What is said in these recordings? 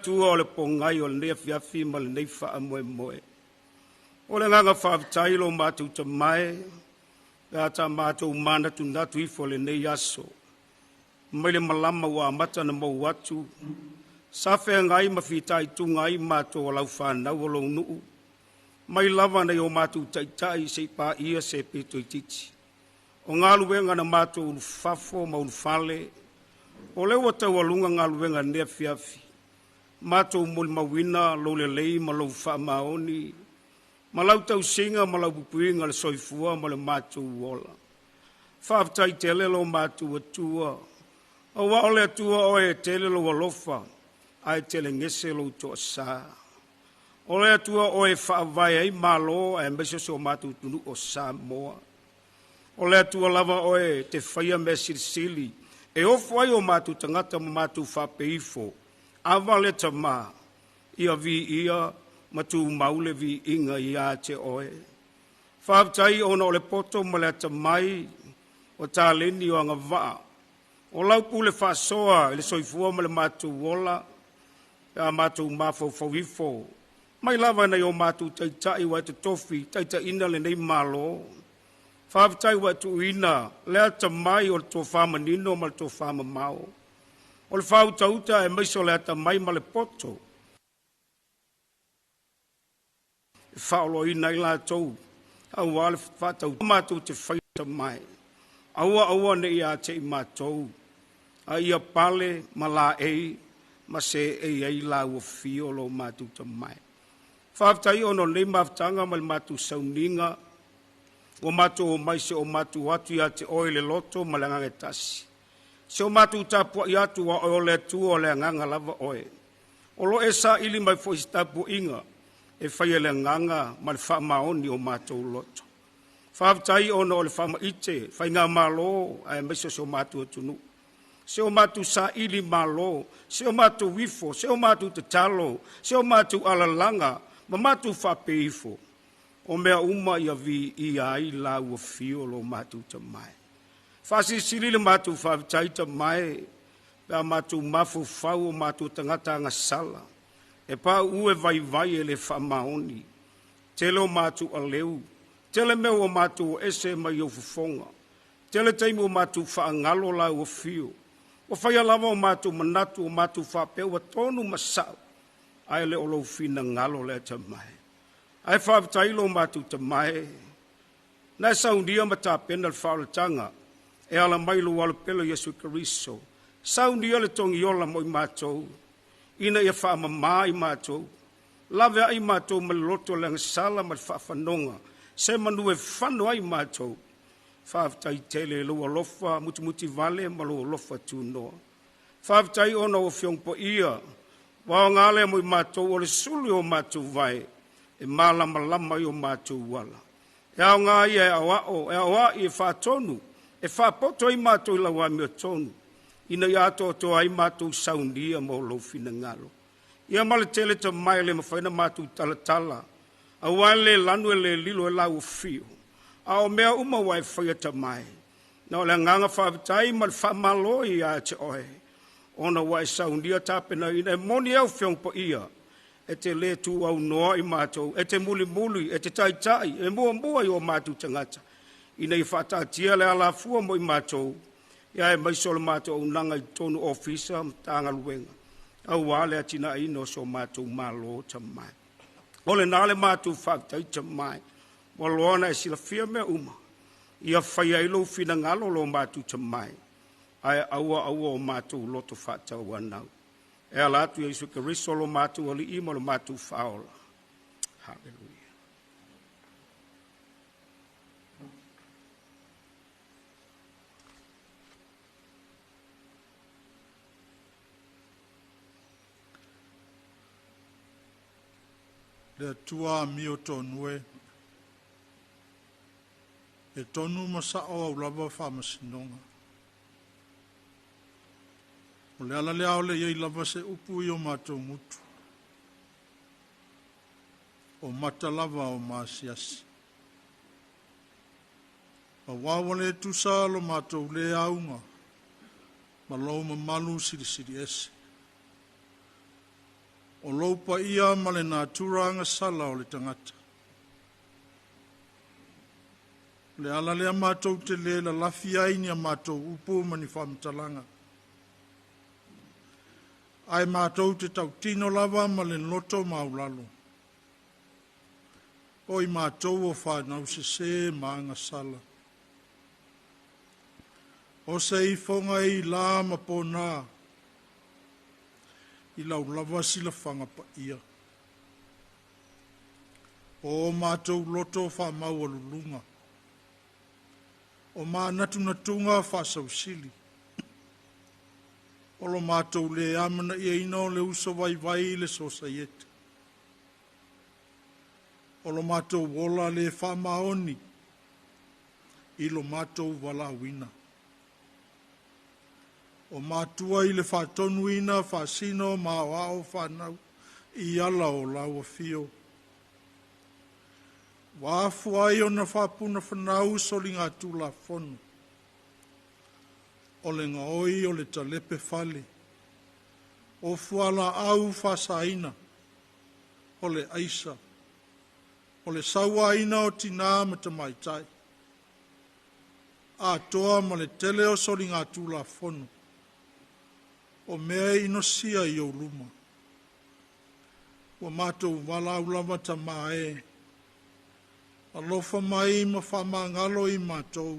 Atua o le pogai o lenei afiafi ma lenei faamoemoe. O le agaga faafetai i lo matou Tama e, pe a ta matou manatunatu ifo i lenei aso, mai le malama ua amata ona mou atu, sa feagai ma fitaituga ai matou o lau fanau o lou nuu, mai lava nai o matou taitai seia paia se pito itiiti. O galuega na matou ulufafo ma ulufale, o lea ua taualuga galuega i lenei afiafi, matou molimauina lou lelei ma lou faamaoni ma lau tausiga ma lau puipuiga i le soifua ma le matou ola. Faafetai tele lo matou Atua, aua o le Atua oe e tele lou alofa ae telegese lou toasa. O le Atua oe e faavae ai malo aemaise o si o matou atunuu o Samoa. O le Atua lava oe e te faia mea silisili, e ofo ai o matou tagata ma matou faapea ifo, “Ava le Tama, ia viia ma tumau le viiga ia te oe.” Faafetai ona o le poto ma le atamai, o taleni o agavaa, o lau pule faasoa i le soifua ma le matou ola, pe a matou mafaufau ifo, mai lava ina o matou taitai ua e totofi e taitaiina lenei Malo. Faafetai ua e tuuina le atamai o le tofa manino ma le tofa mamao, o le faautauta aemaise o le atamai ma le poto e faaoloaina ai latou aua le faatau matou te faia mai. Aua aua ne i ia te i matou, a ia pale ma laei ma seei ai laua fio lo matou tamai. Faafetai ona o lenei mafutaga ma le matou sauniga, ua matou omai se o matou atu ia te oe i le loto ma le agaga e tasi. Se o matou tapuai atu aua o oe o le Atua o le agaga lava oe. O lo o e saili mai foi se tapuaiga e faia i le agaga ma le faamaoni o matou loto. Faafetai ona o le faamaite faigamalo aemaise o si o matou atunuu. Se o matou saili malo, se o matou ifo, se o matou tatalo, se o matou alalaga, ma matou faapea ifo, o mea uma ia viia ai lau afio lo matou Tama e. Faasilisili le matou faafetai Tama e, pe a matou mafaufau o matou tagata agasala, e pauu e vaivai e le faamaoni, tele o matou aleu, tele mea ua matou o ese mai ou fofoga, tele taimi ua matou faagalo lau afio, ua faia lava o matou manatu o matou faapea ua tonu ma sao, ae le o lou finagalo lea Tama e. Ae faafetai lo matou Tama e, na e saunia ma tapena le faaolataga e ala mai lou Alo pele Iesu Keriso, saunia le togiola mo i matou, ina ia faamama i matou, laveai matou ma le loto le agasala ma le faafanoga, se manu e fano ai matou. Faafetai tele i lou alofa mutimutivale ma lou alofa tunoa. Faafetai ona o Afioga Paia, ua aoga le mo i matou o le sulu o matou vae, e malamalama i o matou ala. E aoga ia e aoao, e aoai e faatonu, e faapoto ai matou i lau amiotonu, ina ia atoatoa ai matou saunia mo lou finagalo. Ia ma le tele tamae le mafai ona matou talatala, aua le lanu e le lilo e lau afio, a o mea uma ua e faia tamae, na o le agaga faafetai ma le faamalo ia te oe, ona ua e saunia tapenaina e moni au Afioga Paia, e te le tuuaunoa i matou, e te mulimuli, e te taitai, e muamua i o matou tagata, ina ia faataatia le alafua mo i matou, ia aemaise o le matou auaunaga i totonu o ofisa ma Matagaluega, aua le atinaeina o so matou Malo tamae. O lena le matou faafetai tamae, ua loa ona e silafia mea uma, ia faia ai lou finagalo lo matou tamae, ae aua aua o matou loto faatauanau. E ala atu ia Iesu Keriso lo matou Alii ma lo matou Faaola. Haleluia. Le Atua amio tonu e, e tonu ma sao au lava faamasinoga. O le ala lea o le i ai lava se upu i o matou gutu, o mata lava o maasiasi. Auā ua le tusa lo matou lē auga ma lou mamalu silisili ese. O lou paia ma le natura agasala o le tagata. O le ala lea matou te le lalafi ai ni a matou upu ma ni faamatalaga. Ae matou te tautino lava ma le loto maulalo. O i matou o whanau se se ma agasala. O se ifoga i la ma pona, i lau lava silafanga paia. O mātou loto wha lulunga. O mānatunatuga whaasausili. O lo mātou le amana ia ina o le uso vai vai le sosaiete. O lo mātou ola le whaamaoni i lo mātou walawina. O mātua i le whaatonuina, whaasino, maoao, whanau, i ala o laua fio. Waafu ai o na whapuna whanau solinga tula fono. O le ngaoi o le talepe fale. O fuala au whasaina. O le aisa. O le sauaina o tina ma tamaitai. A toa ma le tele o solinga tula fono. O mea inosia i o luma. Ua mātou wala ulama tamae. Alofa mai ma whamangalo i mātou.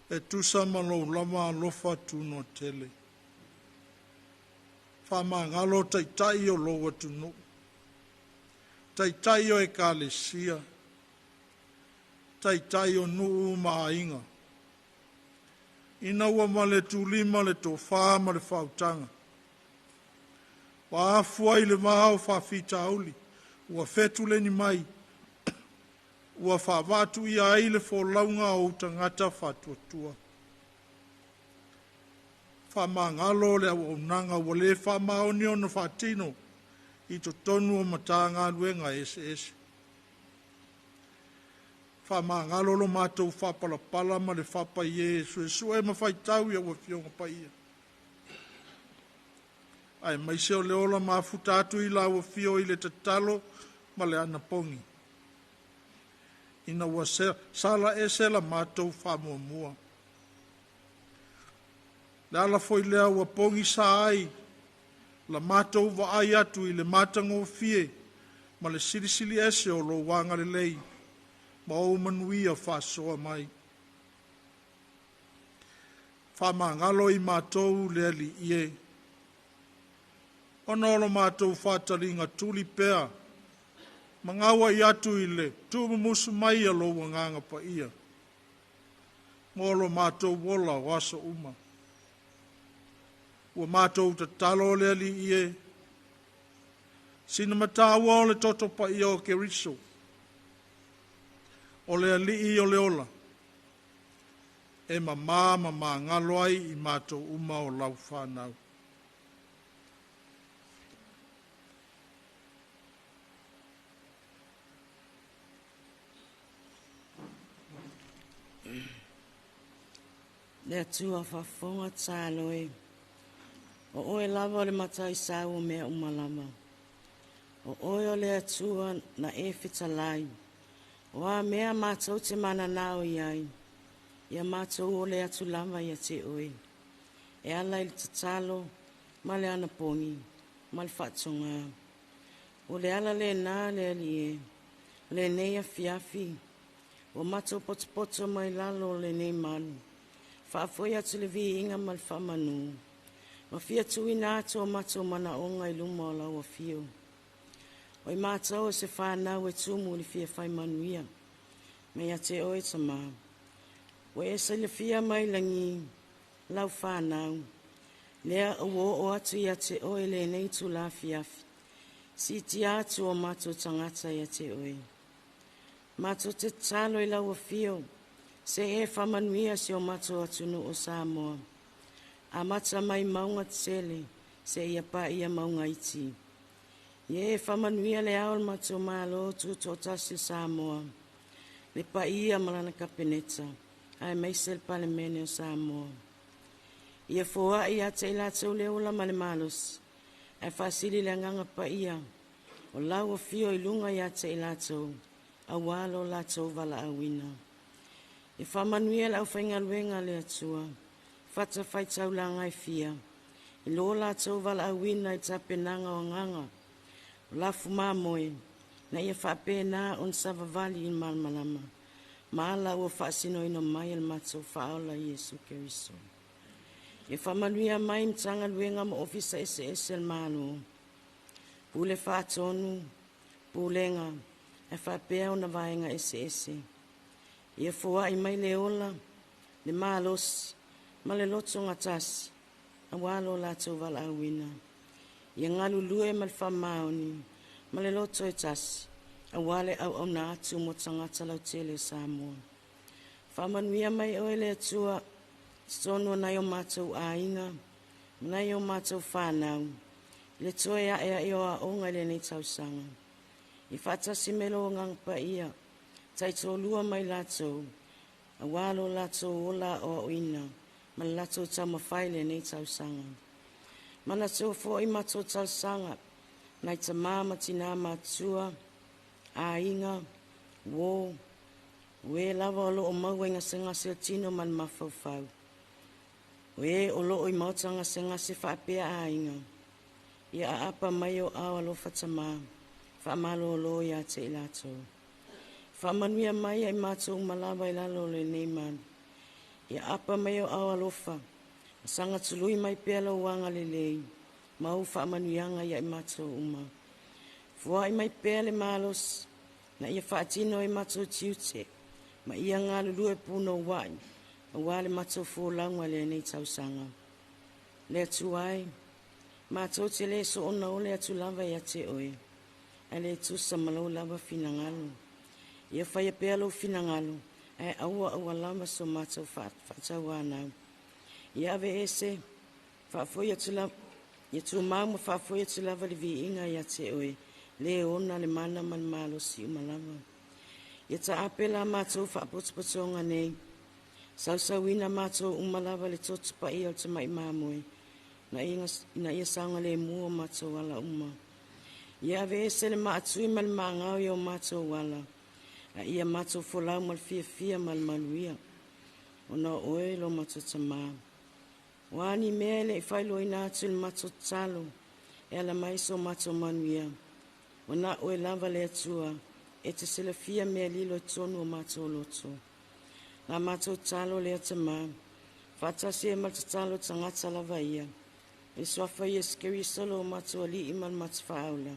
E tusa ma lou lama alofa tuno tele. Whamangalo taitai o lou atunu. Taitai o ekalesia. Taitai o nuu maainga. Ina ua ma le tūlima le tofā ma le whautanga. Wa afua i le vāo whawhitauli. Ua whetuleni mai. Ua whaavatu ia ai le fōlaunga o utangata whatuatua. Whamangalo le au aunanga ua le whamaoni ona whatino i totonu o matanga luenga ese ese. Whamangalo lo mātou whapalapala ma le whapa i e sue ma whaitau ia ua fionga paia. Ai maise o le ola mafuta atu i la ua fio i le tatalo ma le anapongi. Ina ua sala ese la mātou whamuamua. Le ala foi lea ua pongi sa ai, la mātou wa ai atu i le mātangofie, ma le silisili ese o lo wanga le lei, ma o manuia whasoa mai. Whamangalo i mātou le ali ie. Ona o lo mātou whatalinga tuli pea, mangawa i atu i le tūmumusu mai a lo wanganga pa ia. Mō lo mātou wola o aso uma. Ua mātou tatalo le ali ie. Sina matāua o le toto pa ia o Keriso. O le ali o le ola. E mamā mamā ngalo ai i mātou uma o lau whanau. Le atua whafonga tāloe. O oe lava o le matai sau o mea umalama. O oe o le atua na e fitalai. O a mea mātou te mananao i ai. Ia mātou o le atu lava ia te oe. E ala i le tatalo, ma le anapongi, ma le whaatonga. O le ala le nā le ali e. Le nei a fiafi. O mātou potopoto mai lalo o le nei malu. Whaafoi atu le viinga ma le whamanu. Ma fia tuina atu o mātou mana onga i luma o lau fio. O i mātou o se whanau e tumu le fia whai manuia. Me ia te oe tama. O e sa le fia mai langi, lau whanau. Lea o o atu ia te oe le nei tu la fiafi. Si tia atu o mātou tangata ia te oe. Mātou te talo i lau fio. Se e whamanuia se o mātou atunu o Samoa. A mata mai maunga tele, se ia pa ia maunga iti. Ie e whamanuia le ao mātou malo tūtōtasi Samoa. Le pa ia malana kapeneta, ai meise le palemene o Samoa. Ia foa ia te i lātou le ola ma le malos. Ae faasili le agaga paia o lau afio i luga ia te i latou, auā lo latou valaauina. E faamanuia le aufaigaluega a le Atua, fatafaitaulaga e fia, i lo latou valaauina i tapenaga o agaga, o lafu mamoe, na ia faapena ona savavali i malamalama, ma ala ua faasinoina mai e le matou faaola Iesu Keriso. Ia faamanuia mai Matagaluega ma Ofisa eseese o le Malo, Pule Faatonu, Pulega, ae faapea ona vaega eseese. Ia foai mai le ola, le malosi, ma le lotogatasi, auā lo latou valaauina. Ia galulue ma le faamaoni ma le loto e tasi, auā le auauna atu mo tagata lautele o Samoa. Faamanuia mai oe le Atua, totonu o nai o matou aiga, ma nai o matou whanau, i le toe ae ai o aoga i lenei tausaga. I faatasi mai lou agaga paia, taitolua mai latou, auā lo latou ola aoaoina, ma le latou taumafai i lenei tausaga. Manatua foi matou talosaga, nai tamā ma tinā matutua, aiga, uō, o e lava o loo maua i gasegase o tino ma le mafaufau. O e o loo i maota gasegase faapea aiga, ia aapa mai o ao alofa tamā, faamalōlō ia te i latou. Faamanuia mai ai matou uma lava i lalo o lenei malu. Ia aapa mai o ao alofa, ma sagatului mai pea lou agalelei, ma ou faamanuiaga ia i matou uma. Foai mai pea le malosi, na ia faatino ai matou tiute, ma ia galulue punouai, auā le matou folauga i lenei tausaga. Le Atua e, matou te le soona ole atu lava ia te oe, ae le tusa ma lou lava finagalo. Ia faia pea lou finagalo, ae aua aua lava so matou faatauanau. Ia aveese, faafoi atu lava, ia tumau ma faafoi atu lava le viiga ia te oe, le ona le mana ma le malosi uma lava. Ia taape la matou faapotopotoga nei, sausauina matou uma lava le toto paia o le tamai mamoe, ina ia saogalemu o matou ala uma. Ia aveese le maatui ma le maagau i o matou ala, a ia matou folau ma le fiafia ma le manuia, ona o oe lo matou tamā. O a ni mea e le i faailoaina atu i le matou tatalo, e ala mai so matou manuia, ua na oe lava le Atua, e te silafia mea lilo i totonu o matou loto. La matou tatalo lea tamā, faatasi ai ma le tatalo tagata lava ia, i le suafa Iesu Keriso lo matou alii ma le matou faaola,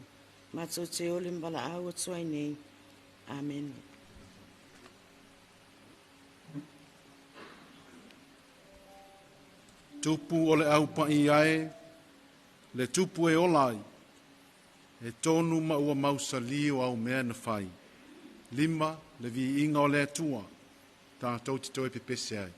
matou te ole ma valaau atu ai nei. Amen. Tupu o le au pa'i ai, le tupu e ola ai, e tonu ma ua mausali o au mea na fai. 5, le viiga o le Atua, tātou te toe pepese ai.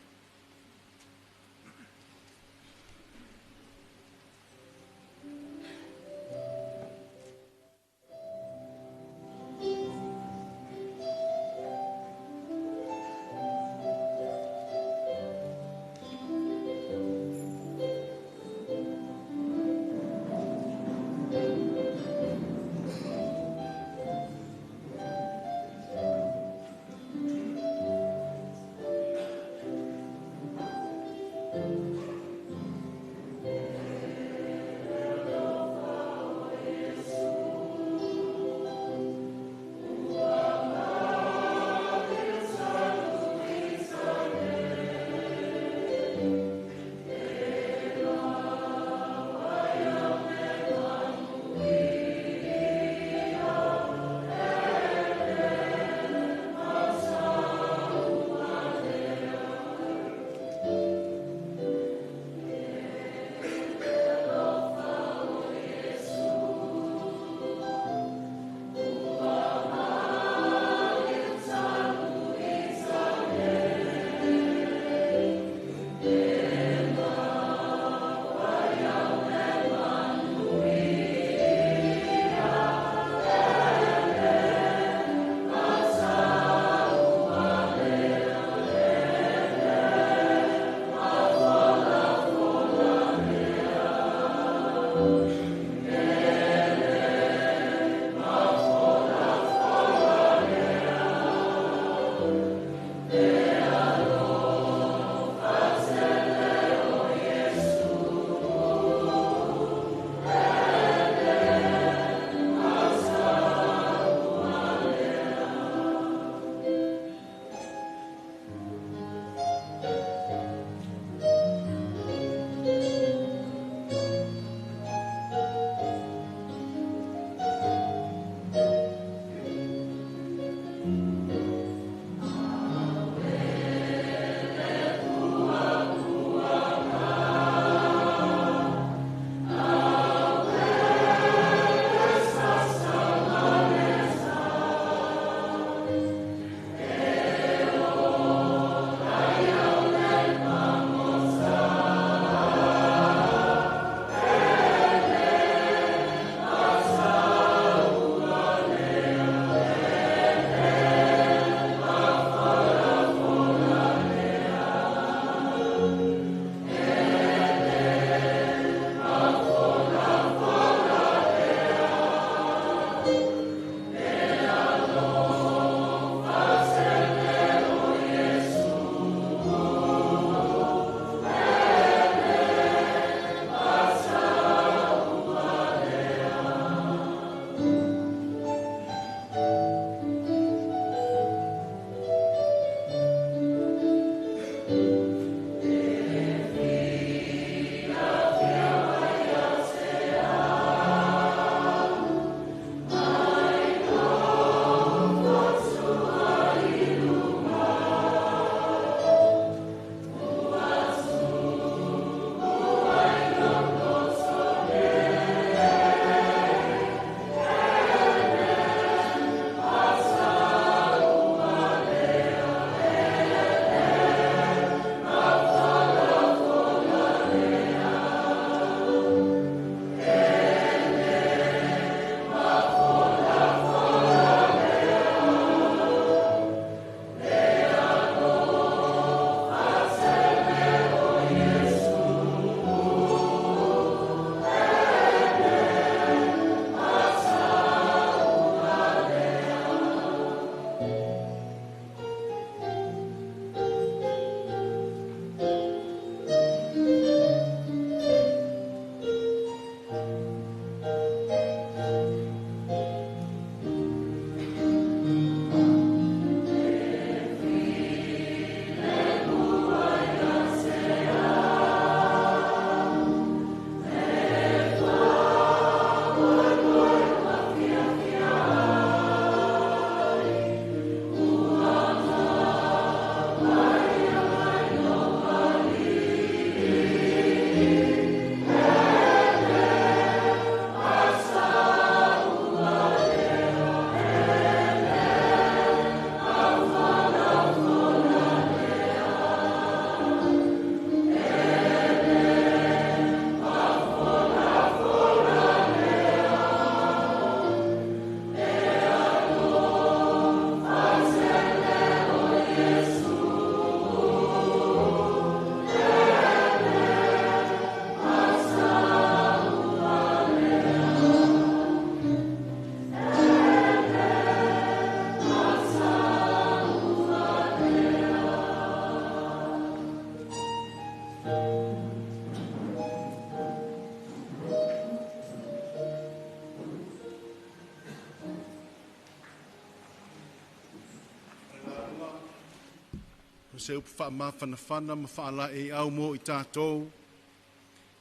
se upu faamafanafana ma faalaeiau mo i tatou,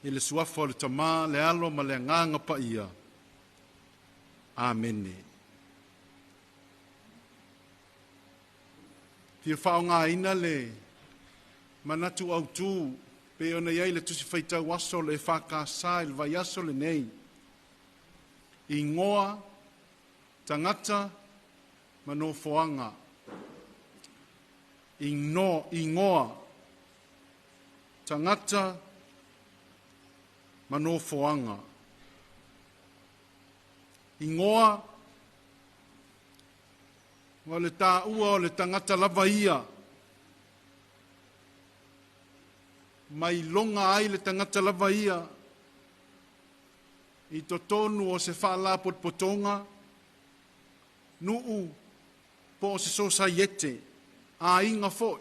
i le suafa o le Tamā, le Alo ma le Agaga Paia. Amene. Fia faaaogaina le manatu autu pei ona i ai le Tusi Faitau Aso o le EFKS i le vaiaso lenei. Igoa, tagata ma nofoaga. Igoa, tagata ma nofoaga. Igoa, o le taua o le tagata lava ia, mai loga ai le tagata lava ia, i totonu o se faalapotopotoga, nuu po o se sosaiete, aiga foi.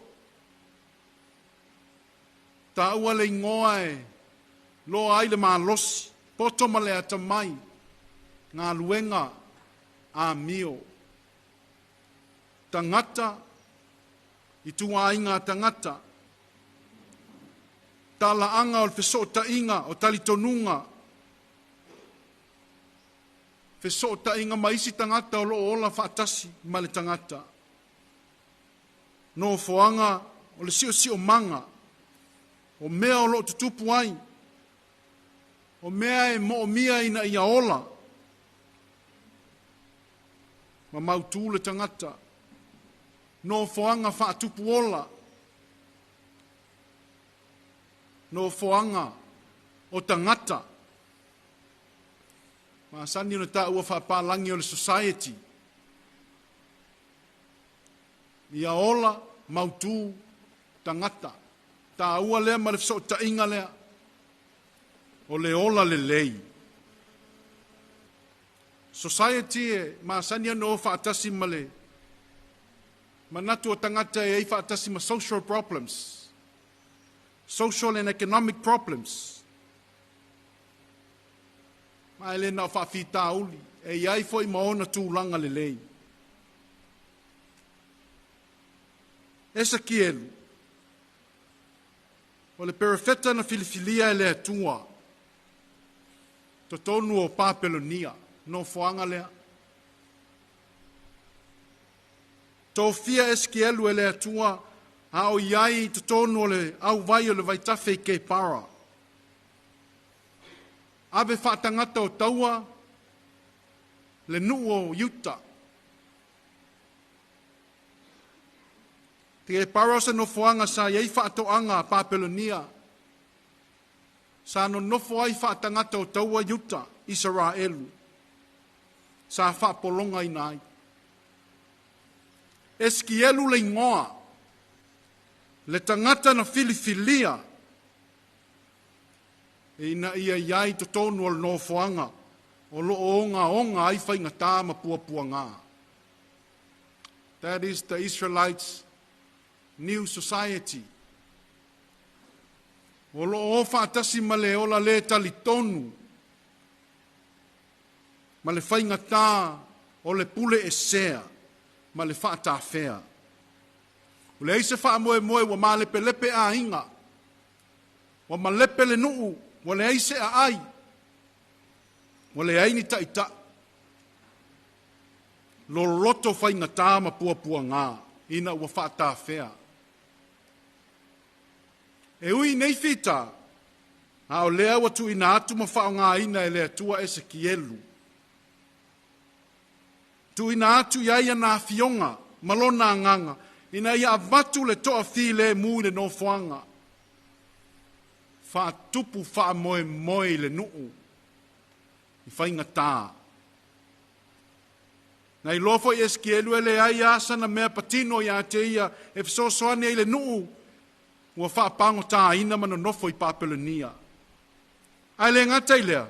Taua le igoa e loa ai le malosi, poto ma le atamai, galuega, amio. Tagata, ituaiga tagata, talaaga o le fesootaiga o talitonuga, fesootaiga ma isi tagata o loo ola faatasi ma le tagata. Nofoaga o le siosiomaga, o mea o loo tutupu ai, o mea e moomia ina ia ola, ma mautu le tagata. Nofoaga faatupu ola, nofoaga o tagata. Masani ona taua faapalagi o le society. Ia ola, mautu, tagata. Taua lea ma le fesootaiga lea. O le ola lelei. Society e masani ona o faatasi ma le manatu o tagata e ai faatasi ma social problems. Social and economic problems. Ma e le na o faafitauli, e iai foi ma ona tulaga lelei. Esekielu, o le perofeta na filifilia e le Atua, totonu o Papelonia, nofoaga lea. Tofia Esekielu e le Atua, a o iai totonu o le auvai o le vaitafe i Kepara. Ave faatagata o taua le nuu o Iuta. Kepara o se nofoaga sa iai faatoaga a Papelonia. Sa nonofo ai faatagata o taua Iuta, Isaraelu. Sa faapologa ina ai. Esekielu le igoa, le tagata na filifilia, e ina ia iai totonu o le nofoaga, o loo ogaoga ai faigata ma puapuaga. That is the Israelites' new society. O loo o faatasi ma le ola le talitonu, ma le faigata o le pule esea, ma le faatafea. O le ai se faamoemoe ua malepelepe aiga, ua malepe le nuu, ua leai se aai, ua leai ni taitai. Loloto faigata ma puapuaga, ina ua faatafea. E ui nei fita, a o lea ua tuuina atu ma faaaogaina e le Atua Esekielu. Tuuina atu iai ana afioga ma lona agaga, ina ia avatu le toafilemu i le nofoaga. Faatupu faamoemoe i le nuu, i faigata. Na iloa foi Esekielu e leai asa na mea patino ia te ia e fesoasoani ai le nuu, ua faapagotāina ma nonofo i Papelonia. Ae le gata i lea,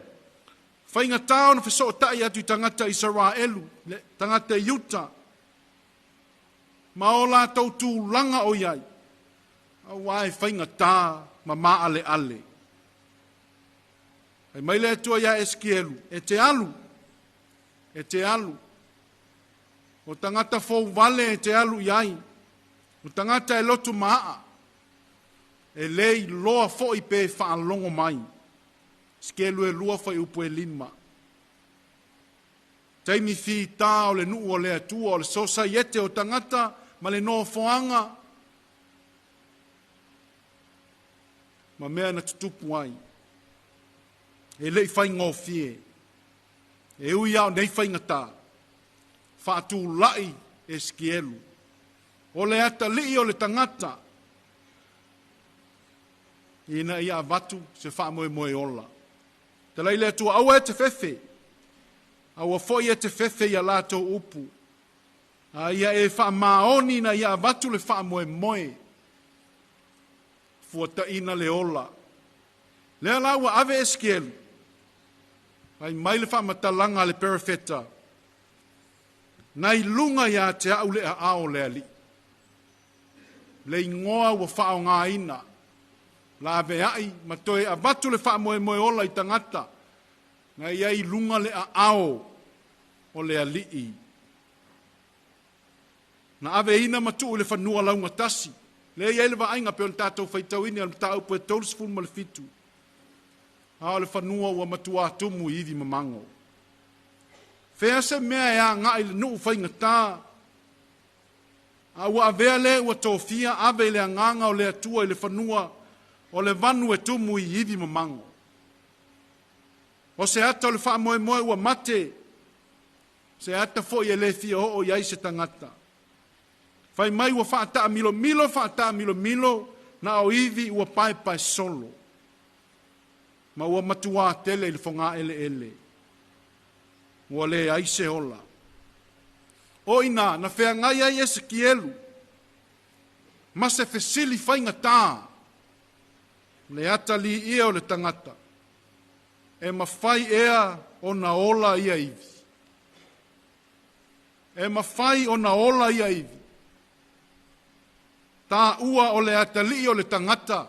faigata ona fesootai atu i tagata Isaraelu, le tagata Iuta, ma o latou tulaga o iai, auā e faigata ma maaleale. Fai mai le Atua ia Esekielu, e te alu, e te alu. O tagata fou vale e te alu iai, O tagata e lotu maa, e le iloa fo'i pe faalogo mai. Esekielu e 2 fuaiupu e 5. Taimi fitā o le nuu o le Atua o le sosaiete o tagata ma le nofoaga ma mea na tutupu ai. E le'i faigofie. E ui a o nei faigata. Faatula'i Esikielu. O le atalii o le tagata. Ina ia avatu se faamoemoe ola. Talai le Atua aua e te fefe. Aua fo'i e te fefe ia latou upu. A ia e faamaoni ina ia avatu le faamoemoe. Fuataina le ola. Lea la ua ave Esikielu. Ai mai le faamatalaga a le perofeta. Na i luga ia te au le aao le alii. Le igoa ua faaaogaina. La aveai ma toe avatu le faamoemoe ola i tagata. Na ia i luga le aao o le alii. Na aveina ma tuu i le fanua laugatasi. Le ia i le vaaiga pe o le tatou faitauina o le mataupu e 37. A o le fanua ua matua tumu i ivi mamago. Fea se mea e agai le nuu faigata. A ua avea le ua tofia ave i le agaga o le Atua i le fanua o le vanu e tumu i ivi mamago. O se ata o le faamoemoe ua mate, se ata fo'i e le fia oo i ai se tagata. Fai mai ua faataamilomilo faataamilomilo na o ivi ua paepae solo. Ma ua matuā tele i le fogaeleele. Ua leai se ola. O ina na feagai ai Esikielu ma se fesili faigatā le ataliia o le tagata e mafai ea ona ola ia ivi. E mafai ona ola ia ivi. Tā ua o le atalii o le tagata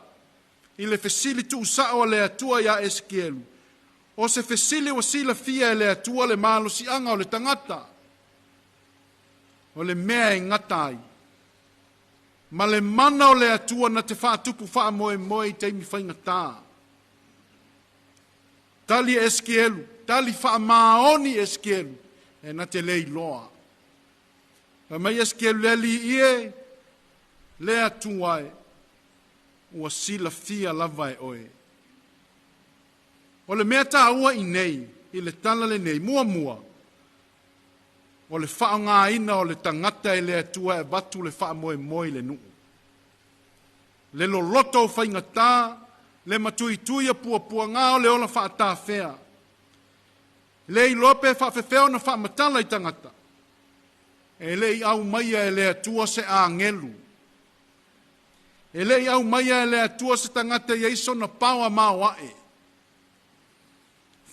i le fesili tuusao a le Atua ia Esikielu. O se fesili ua silafia e le Atua le malosiaga o le tagata. O le mea e gata ai. Ma le mana o le Atua na te faatupu faamoemoe i taimi faigatā. Tali Esikielu, tali faamaoni Esikielu, e na te le iloa. Fai mai Esikielu le alii e, le Atua e, ua silafia lava e oe. O le mea tāua i nei, i le tala lenei, muamua, o le faaaogaina o le tagata e le Atua e avatu le faamoemoe i le nuu. Le loloto o faigatā, le matuitui a puapuagā o le ola faatafea. Le iloa pe faafefea ona faamatala i tagata. E le i aumaia e le Atua se agelu. E le i aumaia e le Atua se tagata i ai sona paoa maoae.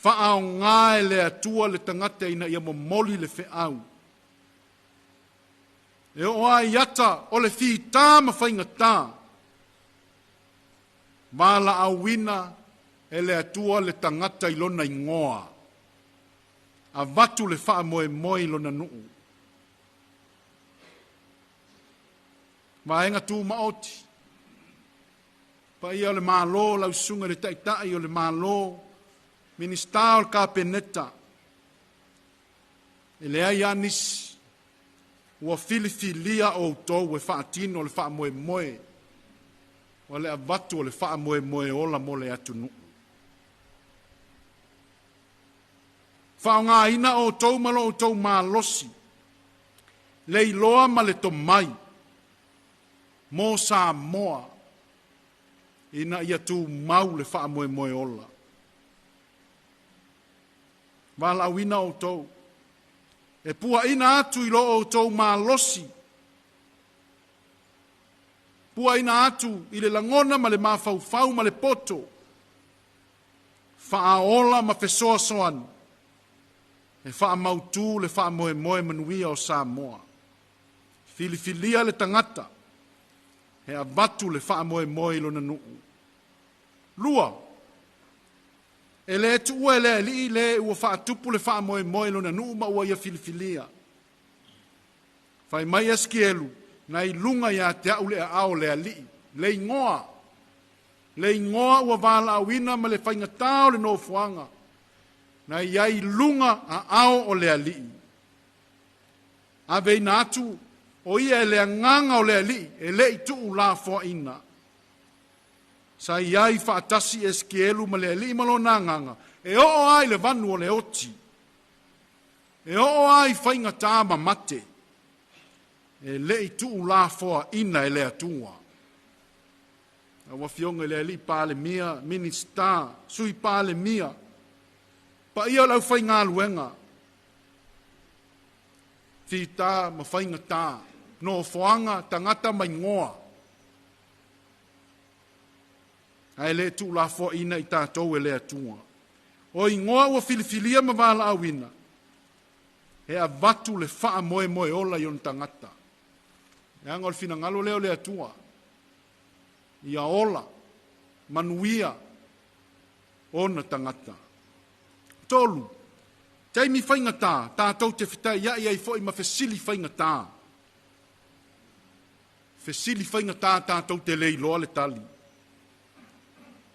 Faaoga e le Atua le tagata ina ia momoli le feau. E oo ai ata o le fitā ma faigatā. Valaauina e le Atua le tagata i lona igoa. Avatu le faamoemoe i lona nuu. Vaega tumaoti. Paia o le Malo, lau susuga i le Taitai o le Malo, Minista o le Kapeneta, e leai lava nisi ua filifilia outou e faatino le faamoemoe o le avatu o le faamoemoe ola mo le atunuu. Faaaogaina outou ma lo outou malosi, le iloa ma le tomai mo Samoa ina ia tumau le faamoemoe ola. Valaauina outou, e puaina atu i lo outou malosi, puaina atu i le lagona ma le mafaufau ma le poto, faaola ma fesoasoani, e faamautū le faamoemoe manuia o Samoa. Filifilia le tagata, e avatu le faamoemoe i lona nuu. 2, e le tuua e le alii le ua faatupu le faamoemoe i lona nuu ma ua ia filifilia. Fai mai Esikielu, Na i luga iā te a'u le aao o le ali'i, le igoa. Le igoa ua valaauina ma le faigatā o le nofoaga. Na i ai luga aao o le ali'i. Aveina atu o ia e le agaga o le ali'i e le'i tu'u lafoa'ina. Sa i ai fa'atasi Esikielu ma le ali'i ma lona agaga e o'o a i le vanu o le oti. E o'o a i faigatā ma mate. E le'i tu'u lafoa'ina e le Atua. Lau Afioga i le Alii Palemia, Minisita, Sui Palemia, paia o le aufaigaluega, fitā ma faigatā, nofoaga, tagata ma igoa. Ae lē tuulafoaina i tatou e le Atua. O igoa ua filifilia ma valaauina, e avatu le faamoemoe ola i ona tagata. Leaga o le finagalo lea o le Atua. Ia ola, manuia, ona tagata. 3, taimi faigatā, tatou te fetaia'i ai fo'i ma fesili faigatā. Fesili faigatā tatou te lē iloa le tali.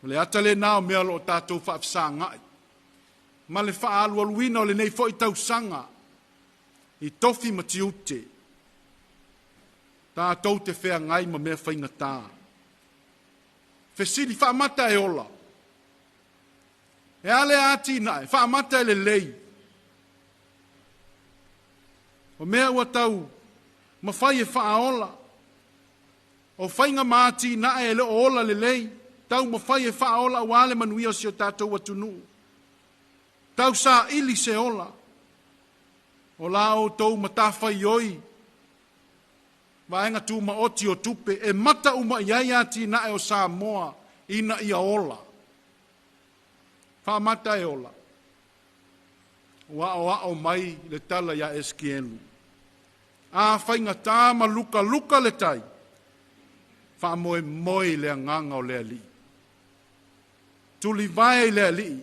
O le ata lenā o mea o loo tatou faafesaga'i. Ma le faaalualuina o lenei fo'i tausaga i tofi ma tiute. Tatou te feagai ma mea faigatā. Fesili faamata e ola. E a lea atinae, faamata e lelei. O mea ua tau mafai e faaola. O faiga ma atinae e le o ola lelei, tau mafai e faaola auā le manuia o si o tatou atunuu. Tau saili se ola. O la outou matafaioi, vaega tumaoti o tupe, e mata uma i ai atinae o Samoa ina ia ola. Faamata e ola. Ua aoao mai le tala iā Esikielu. A faigatā ma lukaluka le tai, faamoemoe i le agaga o le Alii. Tulivae i le Alii.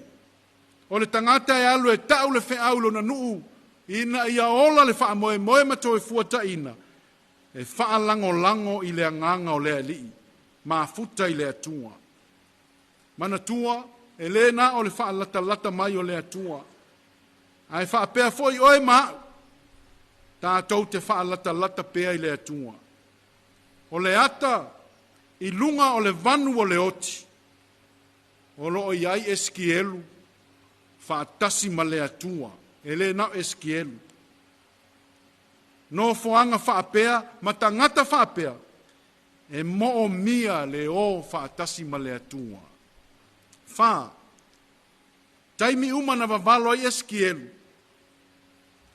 O le tagata e alu e ta'u le fe'au i lona nu'u ina ia ola le faamoemoe ma toe fuataʻina, e faalagolago i le agaga o le Alii, mafuta i le Atua. Manatua, e lē na o le faalatalata mai o le Atua, ae faapea fo'i oe ma a'u, tatou te faalatalata pea i le Atua. O le ata i luga o le vanu o le oti, o loo i ai Esikielu faatasi ma le Atua, e lē na o Esikielu. Nofoaga faapea ma tagata faapea, e moomia le o faatasi ma le Atua. 4, taimi uma na vavalo ai Esikielu,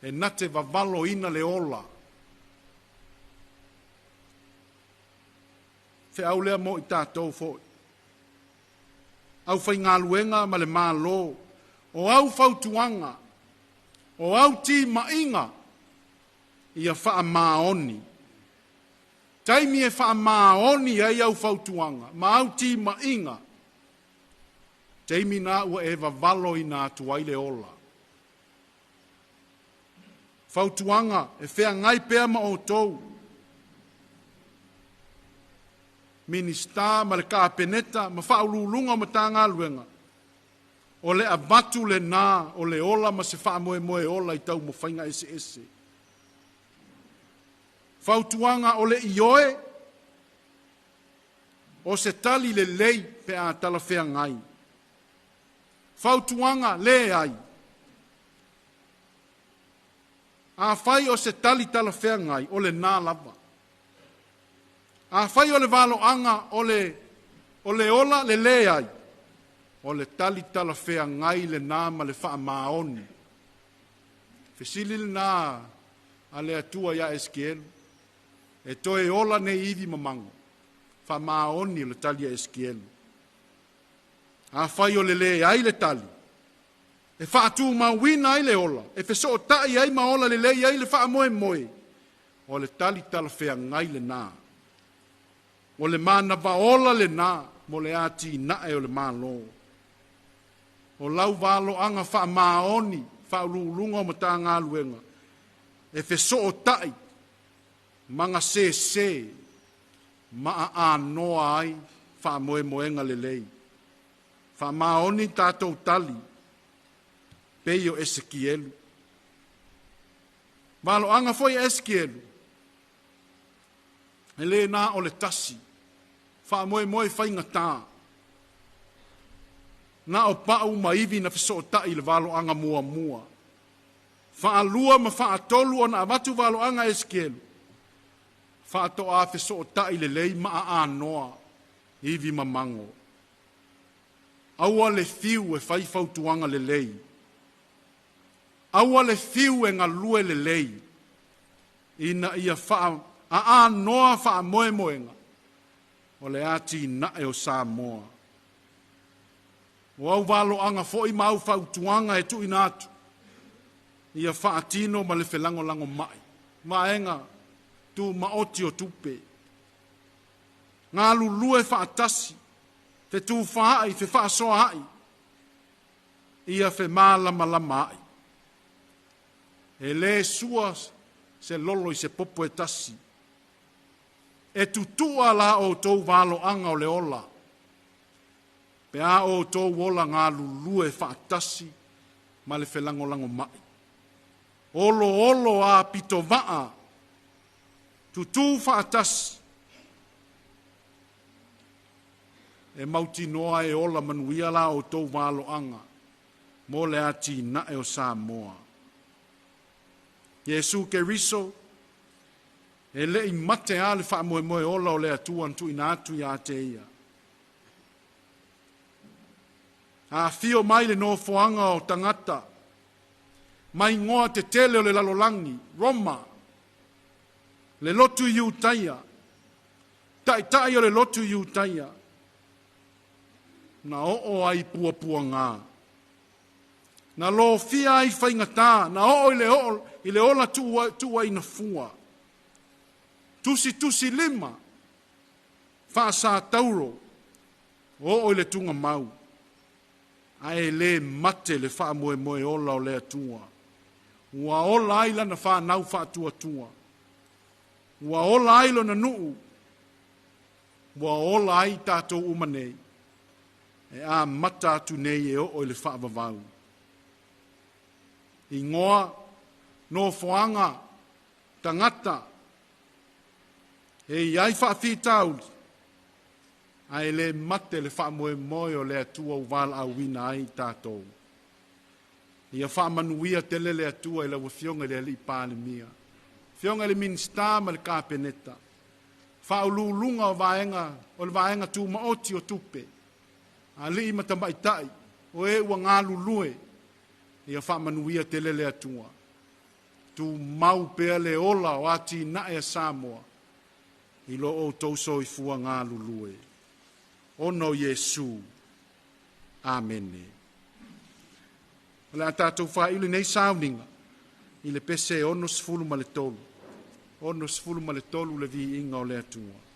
e na te vavaloina le ola. Feau lea mo i tatou fo'i. Aufaigaluega ma le Malo, o au fautuaga, o au timaiga, ia faamaoni. Taimi e faamaoni ai au fautuaga ma au timaiga, taimi na ua e vavaloina atu ai le ola. Fautuaga e feagai pea ma outou, Minisita ma le Kapeneta ma faauluuluga o Matagaluega, o le avatu lenā o le ola ma se faamoemoe ola i taumafaiga eseese. Fautuaga o le ioe, o se tali lelei pe a talafeagai. Fautuaga leai. Afai o se tali talafeagai, o lenā lava. Afai o le valoaga o le ola le leai, o le tali talafeagai lenā ma le faamaoni. Fesili lenā a le Atua iā Esikielu, e toe ola nei ivi mamago, faamaoni o le tali a Esikielu. Afai o le leai le tali, e faatumauina ai le ola, e fesoota'i ai ma ola lelei ai le faamoemoe, o le tali talafeagai lenā. O le manava ola lenā mo le atinae o le Malo. O lau valoaga faamaoni, faauluuluga o Matagaluega, e fesoota'i Magasese ma aanoa ai faamoemoega lelei. Faamaoni tatou tali pei o Esekielu. Valoaga foi Esekielu, e lē na o le tasi, faamoemoe faigata. Na o pau ma ivi na fesootai i le valoaga muamua. Faalua ma faatolu ona avatu valoaga Esekielu, faatoa fesootai lelei ma aanoa ivi ma mago. Aua le fiu e fai fautuaga lelei. Aua le fiu e galue lelei, ina ia aanoa faamoemoega o le atinae o Samoa. O au valoaga foi ma au fautuaga e tuuina atu, ia faatino ma le felagolago mai. Vaega tumaoti o tupe. Galulue faatasi, fetufaai, fefaasoaai, ia femalamalama ai. E lē sua se lolo i se popo e tasi. E tutua la outou valoaga o le ola, pe a outou ola galulue faatasi ma le felagolago mai. Olo olo a pitovaa, tutū faatasi, e mautinoa e ola manuia la outou valoaga mo le atinae o Samoa. Iesu Keriso, e le'i mate a le faamoemoe ola o le Atua na tuuina atu iā te ia. Afio mai le nofoaga o tagata, mai goa tetele o le lalolagi, Roma, le lotu Iutaia, ta'ita'i o le lotu Iutaia, na oo ai puapuagā. Na lofia ai faigata, na oo i le ola tuuaina fua. Tusitusi lima, faasatauro, oo i le tugamau, ae lē mate le faamoemoe ola o le Atua. Ua ola ai lana fanau faatuatua. Ua ola ai lona nuu. Ua ola ai tatou uma nei. E amata atu nei e oo i le faavavau. Igoa, nofoaga, tagata, e iai faafitauli, ae lē mate le faamoemoe o le Atua ua valaauina ai tatou. Ia faamanuia tele le Atua i lau Afioga i le Alii Palemia, Afioga i le Minisita ma le Kapeneta, faauluuluga o vaega o le vaega tumaoti o tupe, alii ma tamaitai, o e ua galulue, ia faamanuia tele le Atua. Tumau pea le ola o atinae a Samoa i lo outou soifua galulue. Ona o Iesu. Amene. O le a tatou faaiu lenei sauniga i le pese 63. 63 le viiga o le Atua.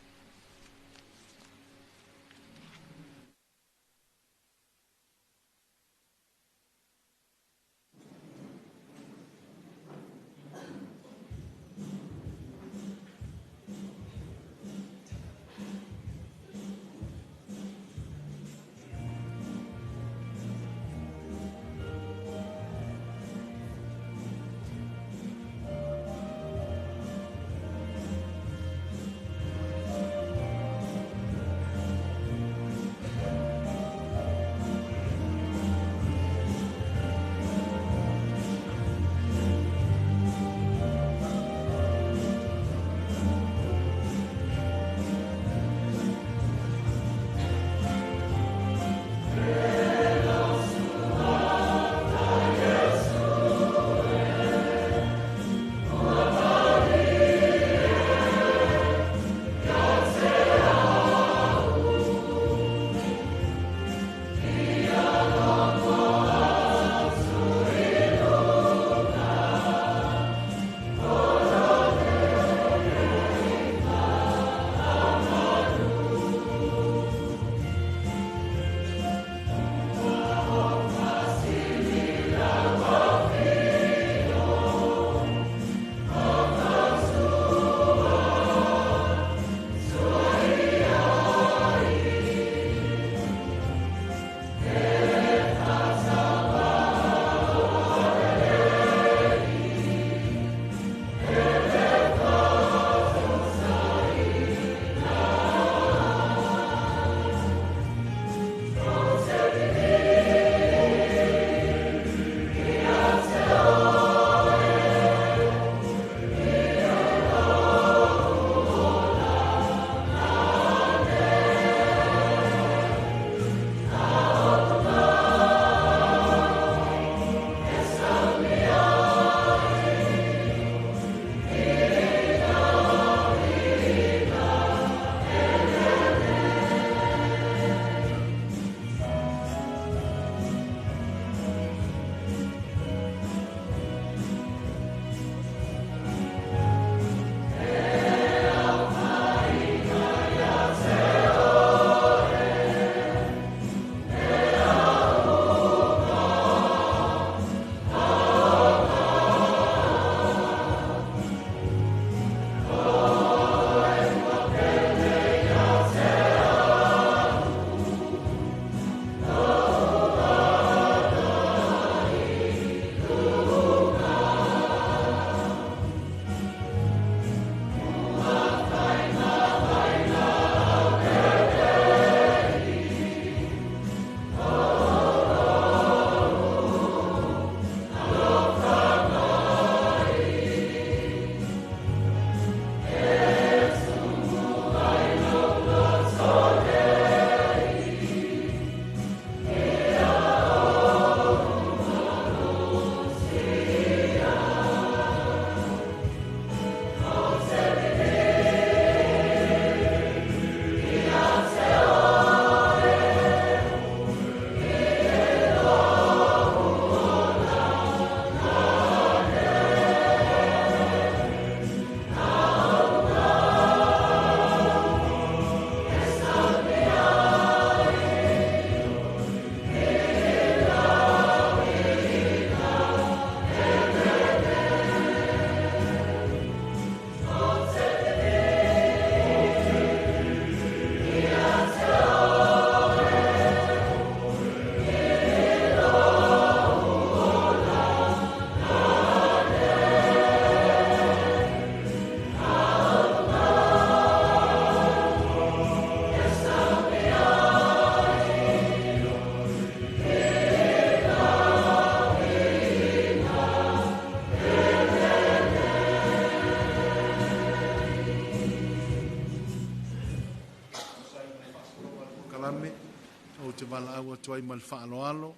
Ou te valaau atu ai ma le faaaloalo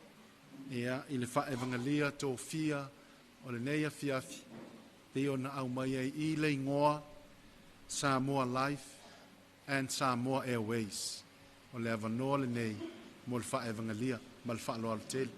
ia i le faaevagalia tofia o lenei afiafi pei ona aumai ai i le igoa Samoa Life and Samoa Airways. O le avanoa lenei mo le faaevagalia ma le faaaloalo tele.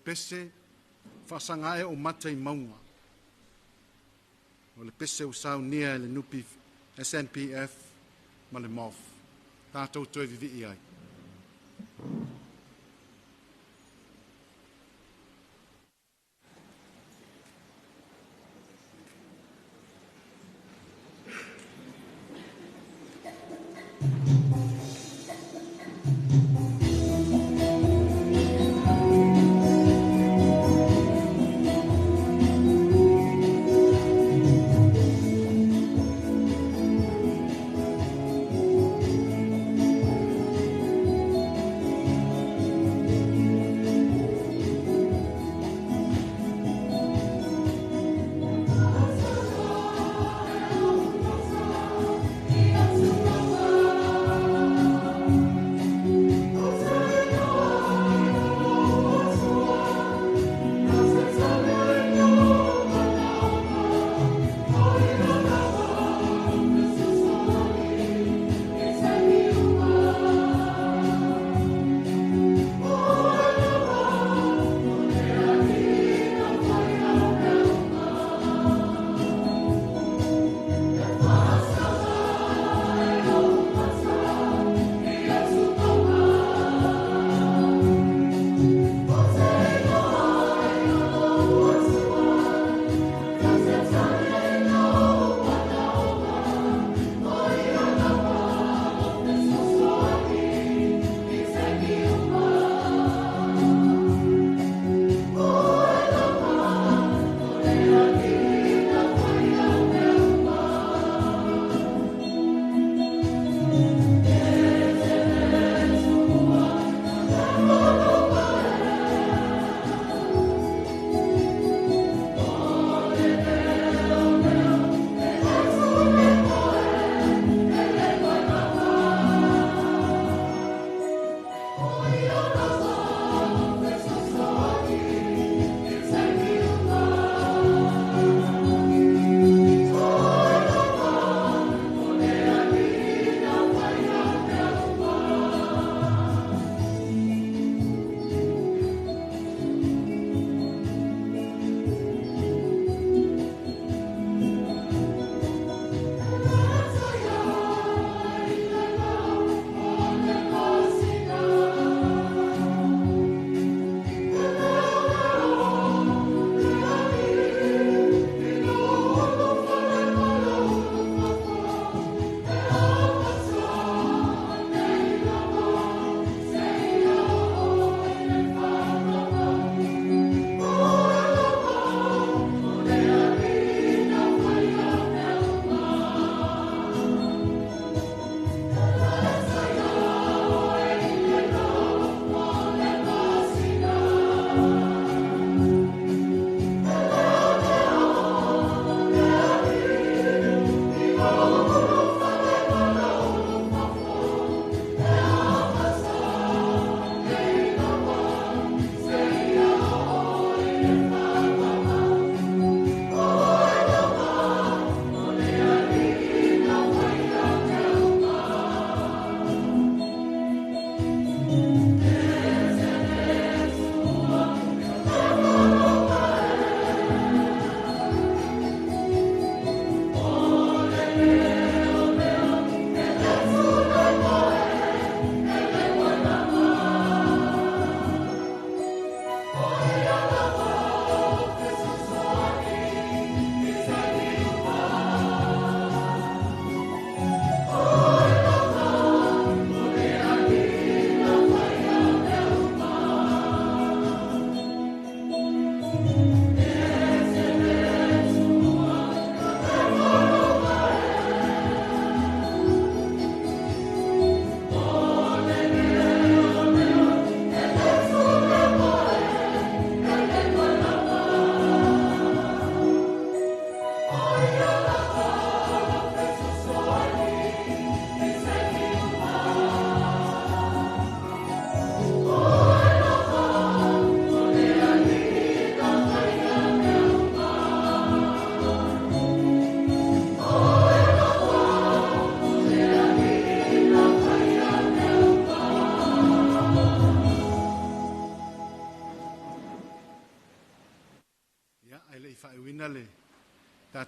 pese, faasaga ea ou mata i mauga. O le pese ua saunia e le Nupi SNPF ma le MOF. Tatou toe vivii ai. Yeah.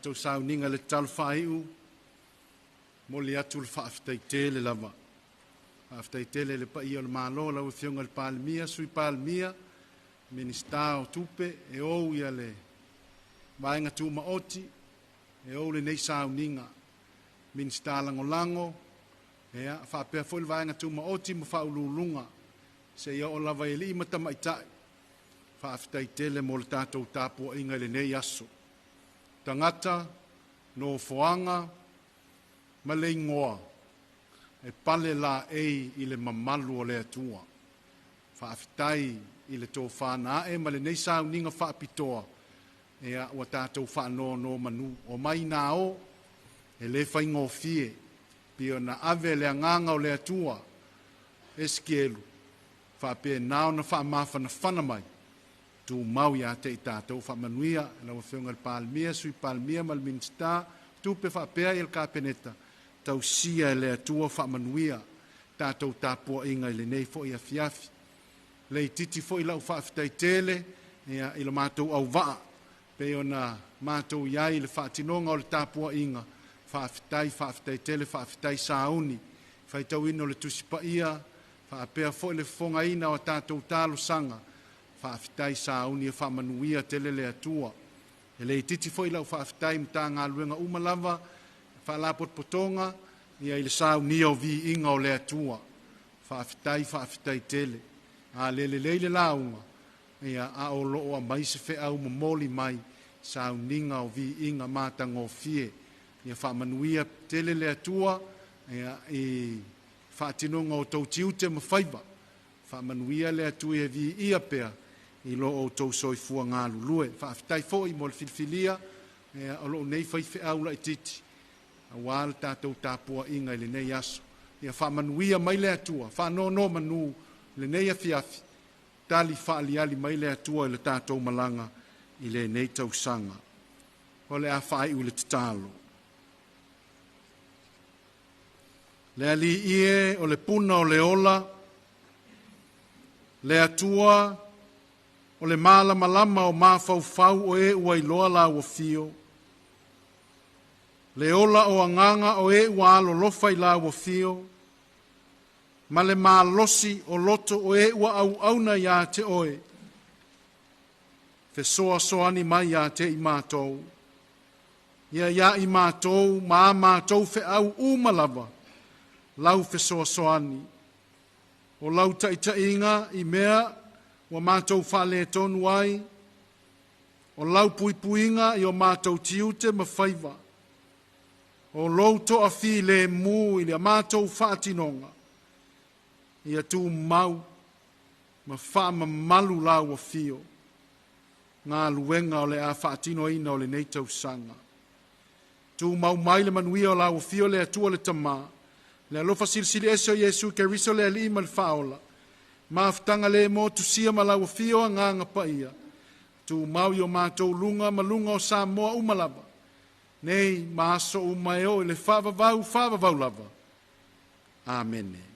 Tatou sauniga le tatalo faaiu, momoli atu le faafetai tele lava. Faafetai tele le paia o le Malo, lau Afioga i le Palemia, Sui Palemia, Minisita o Tupe, e ou ia le Vaega Tumaoti, e ou lenei sauniga, Minisita Lagolago, ia, faapea foi le Vaega Tumaoti ma Faauluuluga, seia oo lava i alii ma tamaitai. Faafetai tele mo le tatou tapuaiga i lenei aso. Tagata, nofoaga ma le igoa, e pale laei i le mamalu o le Atua. Faafetai i le tofa na ae ma lenei sauniga faapitoa, ia, ua tatou faanonomanu. O mai nā o, e le faigofie, pei ona ave le agaga o le Atua, Esikielu, faapena ona faamafanafana mai, tumau ia te i tatou. Faamanuia lau Afioga i le Palemia, Sui Palemia ma le Minisita, Tupe faapea i le Kapeneta, tausia e le Atua faamanuia tatou tapuaiga i lenei foi afiafi. Le itiiti foi lau faafetai tele, ia, i le matou auvaa, pei ona matou iai i le faatinoga o le tapuaiga. Faafetai, faafetai tele, faafetai sauni, faitauina o le Tusi Paia, faapea foi le fofogaina o tatou talosaga. Faafetai sauni, e faamanuia tele le Atua. E le itiiti foi lau faafetai i Matagaluega uma lava, faalapotopotoga, ia, i le saunia o viiga o le Atua. Faafetai, faafetai tele. A le lelei le lauga, ia, a o loo aumai se feau momoli mai, sauniga o viiga matagofie. Ia faamanuia tele le Atua, ia, i faatinoga o tou tiute ma faiva. Faamanuia le Atua e viia pea i lo outou soifua galulue. Faafetai foi mo le filifilia, ia, o lou nei faifeau laitiiti, aua le tatou tapuaiga i lenei aso. Ia faamanuia mai le Atua, faanonomanu lenei afiafi, tali faaliali mai le Atua i le tatou malaga i lenei tausaga. O le a faaiu le tatalo. Le Alii e o le puna o le ola, le Atua o le malamalama o mafaufau o e ua iloa la ua fio, le ola o agaga o e ua alolofa i la ua fio, ma le malosi o loto o e ua auauna ia te oe, fesoasoani mai ia te i matou. Ia ia i matou ma a matou feau uma lava, lau fesoasoani. O lau taitaiga i mea ua matou faaletonu ai, o lau puipuiga i o matou tiute ma faiva, o lou toafilemu i le matou faatinoga, ia tumau ma faamamalu lau afio, galuega o le a faatinoina o lenei tausaga. Tumau mai le manuia o lau afio le Atua le Tama, le alofa silisili ese o Iesu Keriso le Alii ma le Faaola, mafutaga le motusia ma lau afio agaga paia, tumau i o matou luga ma luga o Samoa uma lava, nei ma aso uma e oo i le faavavau faavavau lava. Amene.